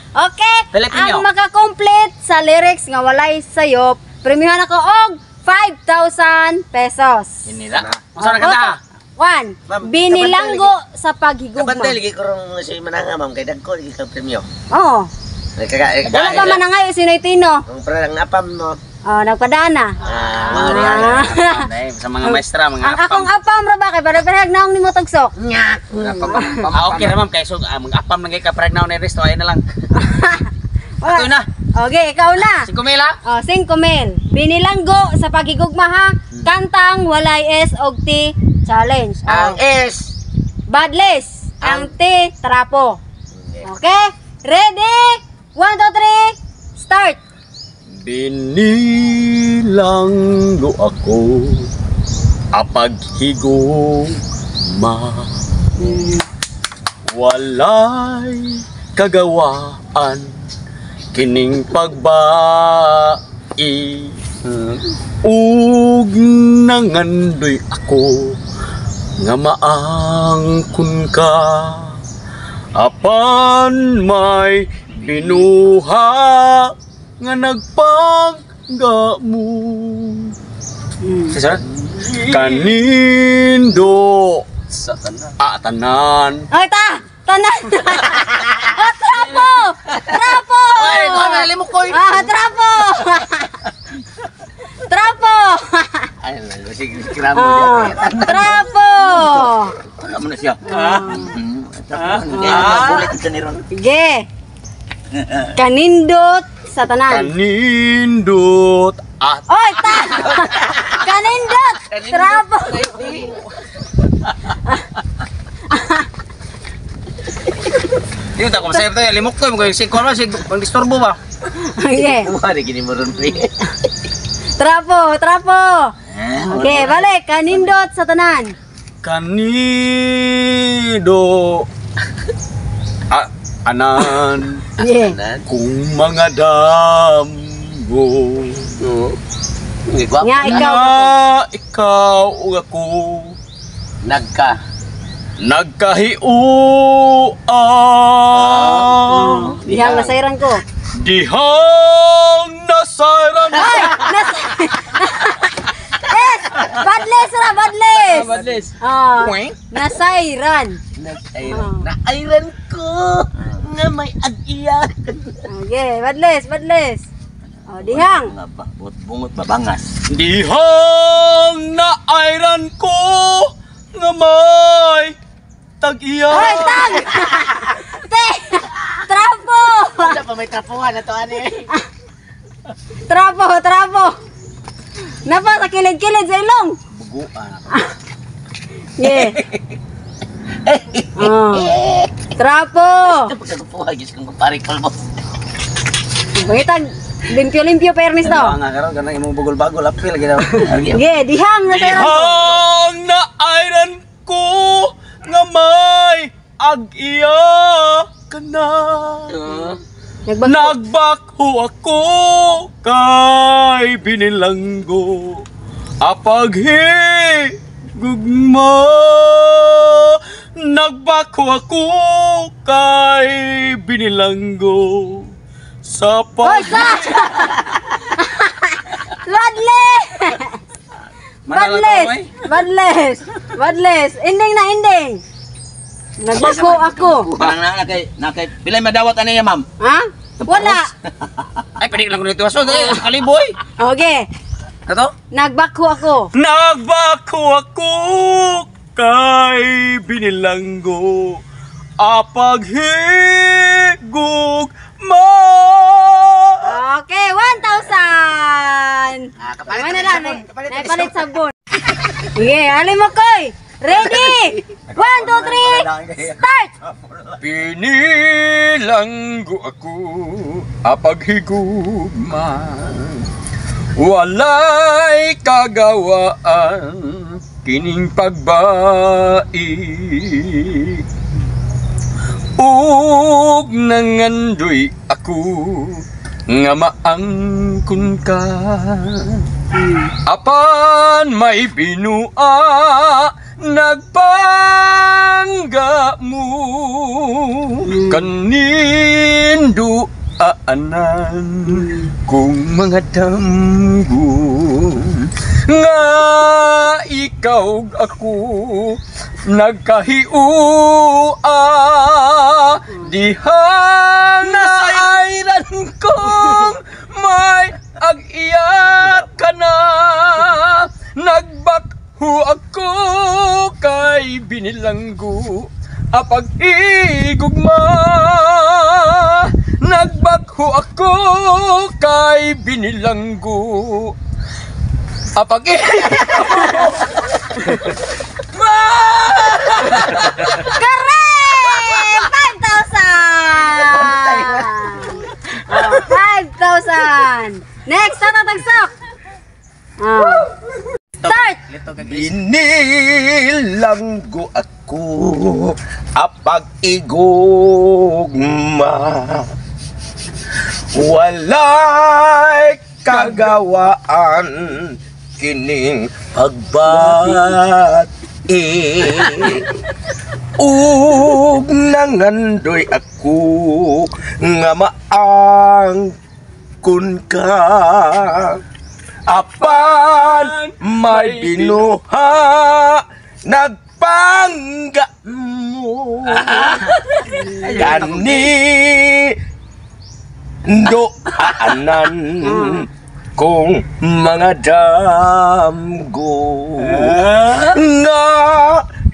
Okay, Pilipino. Ang makakomplete sa lyrics nga walay sayop, premihan ako og 5,000 pesos. Hinila. Unsa na kanta? One, Ma'am, binilanggo sa paghigugma. Kabantay lagi ko rong si Mananga, ma'am, kay dagko lagi ka premyo. Oo. Nagkaga Wala pa man na ngayon, sino'y Tino. Ang parang apam mo. Oh, nagpadana. Ah, mao ni ana. Ay, sa mga maestra, mga Ang akong apam ra ba kay para parehag naong nimo tugsok. Ah, okay ra, ma'am, kay so mag-apam lang kay ka prag na ni Risto, ayun na lang. Wala. Ato na. Okay, ikaw na. 5 mil ah. Oh, 5 mil. Binilanggo sa paghigugma ha. Kantang walay S og T challenge. Oh. Ang S. Badless. Ang T, trapo. Okay? Ready? 1, 2, 3, start! Binilanggo ako apag higugma, walay kagawaan kining pagbai, ug nangandoy ako nga maangkon ka, apan may binuha nga nagpangga mo. Sir. Kanindo Sa tanan. Ah, tanan. Ay, ta! Tanan! Oh, trapo! Trapo! Ay, ko na limok ko. Ah, trapo! Trapo! Ay, sige, kramo Ah, diya. trapo! Wala mo na siya. Ah. Bulit sa ni ron. Sige. Kanindot sa tanan. Kanindot at Oy, ta! Kanindot! Trapo! Di ta ko masayop tayo, limok ko mo kay singko man sig pang disturbo ba. Okay. Kuha rin gini mo ron, pre. Trapo, trapo. Okay, balik. Kanindot sa tanan. Kanido anan kung mga damgo Nga, ikaw. Na ikaw ug ako Nagka. Nagkahiuan. Dihang nasayran ko. Dihang nasayran. Ay! Yes! Badles ra, badles! Badles. Ah, Kweng. nasayran. Nag-iron. Na-iron ko nga may ag-iya. Okay, badles, badles. Oh, dihang. Nga ba, bungot babangas. Dihang naayran ko nga may tag-iya. Ay, tang! Te! Trapo! Wala pa may trapuhan na to, ani. Trapo, trapo! Napa sa kilid-kilid sa ilong. Buguan. Yeah. Oh. Trapo! Pagkakupuha, gis kong kumpare kalbo. Pangitag, limpyo-limpyo pa Ernesto. Nga karon kanang imong bugol-bagol apil lagi daw. Yeah, dihang nasayran ko. Dihang naayran ko nga may ag-iya ka na. Nagbag Nagbakho ako kay binilanggo apag gugma. Nagbakho ako kay binilanggo sa Hoy, pag sa! Badles! Badles! Badles! Badles! Ending na, ending! Nagbako ako. Parang na kay pilay madawat ani ya, ma'am. Ha? Wala. Ay, pwede lang ko nito aso, dali kaliboy. Okay. Kato? Nagbako ako. Nagbako ako kay binilanggo apag higugma. Okay, 1,000! Ah, kapalit Tama na na lang, sabon, kapalit na naipalit sabon. Okay, alin mo koy. Ready? 1, 2, 3, start! Pinilanggo ako apag higugma, walay kagawaan kining pagbai, ug nangandoy ako nga maangkon ka, apan may binua nagpangga mo. Kanindo aanan kung mga damgo nga ikaw ug ako nagkahiua diha naayran kong may ag-iya ka na nagbakho ako kay binilanggo apag igugma nagbakho ako kay binilanggo apag Correct! 5,000! Oh, 5,000! Next, Tata Tagsok! Oh. Start! Binilanggo ako apag igugma. Walay kagawaan kining pagbati. Ug nangandoy ako nga maangkon ka. Apan may binuha nagpangga mo. Gani do aanan kung mga damgo nga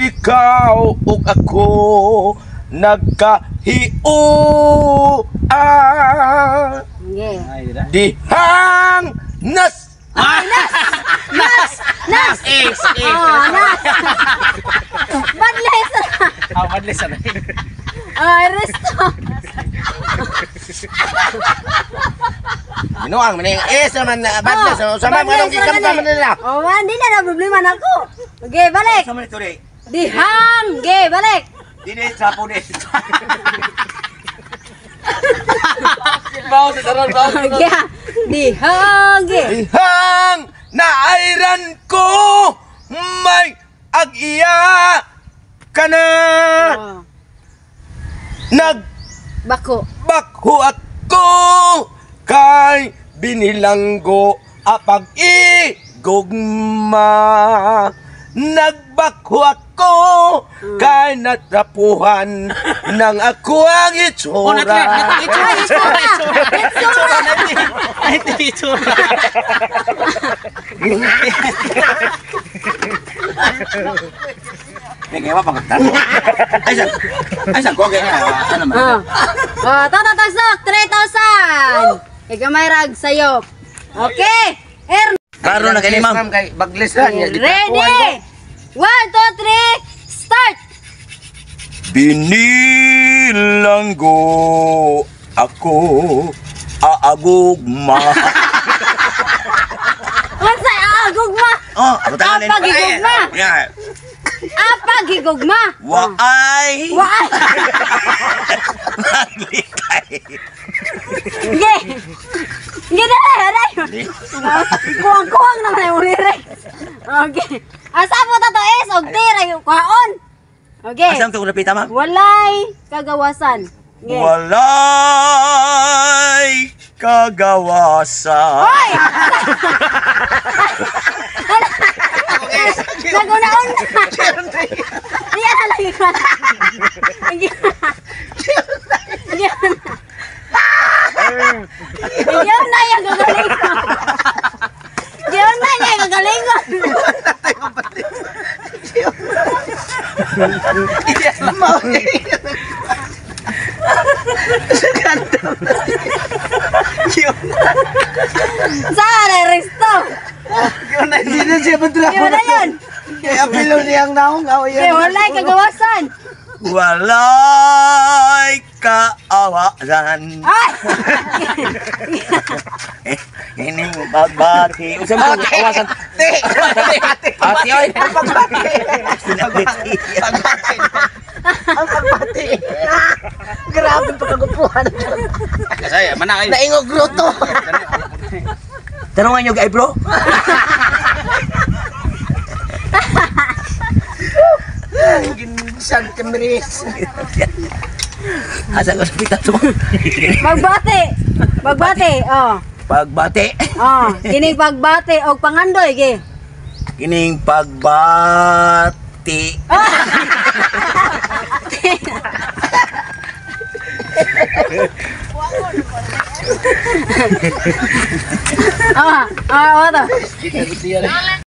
ikaw ug ako nagkahiua Okay. dihang nas Nas! Nas! X, X. Oh, nas! Badles! Ah, madlis na. Oh, resto! Binuang man yung S naman na badles Oh, sama man badles ang gikamta na man nila. Oh, man, di na na problema na ako. Okay, balik! Sama ni Ture. Dihang! Okay, balik! Dili trapo ni. Bawo sa taron, bawo. Okay, dihang! Okay. Dihang naayran ko may ag-iya ka na. Oh, Nagbakho bako. ako kay binilanggo apag igugma. Nagbakho ako kay natrapuhan ng ako ang itsura. Ay, itsura! Itsura! Ay, itsura. Nagawa pa ka. Ay sa. Ay sa ko kay ano man. Oh. Oh, Tata Tagsok, 3,000! Ikaw rag sayop. Okay! Klaro na kini ma'am. Kay bagles na niya. Ready! 1, 2, 3, start! Binilanggo ako aagugma. What's that? Agugma! Oh, ako tangan Apag igugma! Yeah. Apag higugma! Waay. Waay! Maglikay. Sige! Sige dali! Aray! Kuwang-kuwang naman yung lyrics. Okay. Ang sabot na to is, og tira yung kwaon. Okay. Asam to lapita ma'am? Walay kagawasan. Okay. Walay kagawasan. Hoy! Naguna-una. Iya na lagi ko. Iya. Iya na. Iya na yung gagalingon. Iya na yung gagalingon. Saan ang resto? Hindi na siya Yun na yun. Kaya apilo niyang naong aw Okay, walay kagawasan. Walay kaawasan. Ay! Ining pagbati. Unsa man tong awasan? Ate oy. Pagbati. Ang pagbati. Grabe pagkagupuhan. Kasaya, mana ay. Naingog luto. Tanungan niyo kay bro. Ginsan kamiris. Asa ko sa pitas mo? Pagbati. Pagbati, oh. Pagbati. Oh, kining pagbati og pangandoy gi. Kining pagbati. Ah, ah, oh, to.